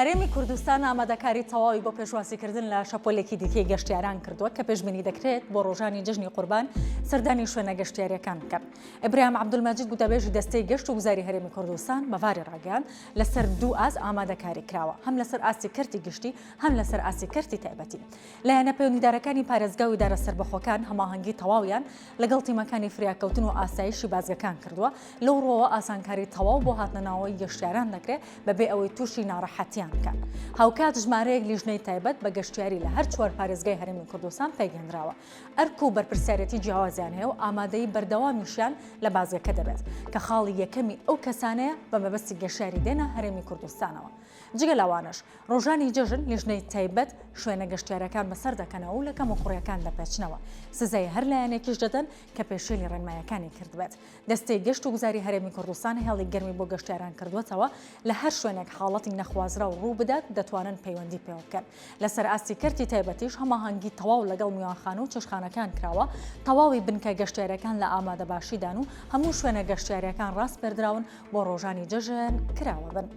هەرێمی کوردستان ئامادەکاری تەواوی بۆ پێشوازیکردن لە شەپۆلێکی دیکەی گەشتیاران کردووە کە پێشبینی دەکرێت بۆ ڕۆژانی جەژنی قوربان سەردانی شوێنە گەشتیاریەکان بکەن. ئیبراهیم عەبدولمەجید گوتەبێژی دەستەی گەشت و گوزاری هەرێمی کوردستان بە ڤاری ڕاگەیاند، لەسەر دوو ئاست ئامادەکاری کراوە، هەم لەسەر ئاستی کەرتی گشتی هەم لەسەر ئاستی کەرتی تایبەتی. لایەنە پەیوەندیدارەکانی پارێزگا و ئیدارە سەربەخۆکان هەماهەنگی تەواویان لەگەڵ تیمەکانی فریاکەوتن و ئاسایشی بازگەکان کردووە، لەو ڕووەوە ئاسانکاری تەواو بۆ هاتنەناوەوەی گەشتیاران دەکرێت بەبێ ئەوەی تووشی ناڕەحەتیان بکەن. هاوکات ژمارەیەک لیژنەی تایبەت بە گەشتیاری لە هەر چوار پارێزگای هەرێمی کوردستان پێکهێنراوە، ئەرک و بەرپرسیارێتی جیاوازیان هەیە و ئامادەیی بەردەوامیشیان لە بازگەکە دەبێت، کە خاڵی یەکەمی ئەو کەسانەیە بە مەبەستی گەشتیاری دێنە هەرێمی کوردستانەوە. جگە لەوانەش ڕۆژانی جەژن لیژنەی تایبەت شوێنە گەشتیارەکان بەسەر دەکەنەوە و لە کەموکوڕیەکان دەپێچنەوە، سزای هەر لایەنێکیش دەدەن کە پێشێلی ڕێنمایەکانی کردبێت. دەستەی گەشت و گوزاری هەرێمی کوردستان هێڵی گەرمی بۆ گەشتیاران کردووەتەوە، لە هەر شوێنێک حاڵەتی نەخوازراو ڕوو بدات دەتوانن پەیوەندی پێوە بکەن. لەسەر ئاستی کەرتی تایبەتیش هەماهەنگی تەواو لەگەڵ میوانخانە و چێشتخانەکان کراوە، تەواوی بنکە گەشتیاریەکان لە ئامادەباشیدان و هەموو شوێنە گەشتیاریەکان ڕاسپێردراون بۆ ڕۆژانی جەژن کراوە بن.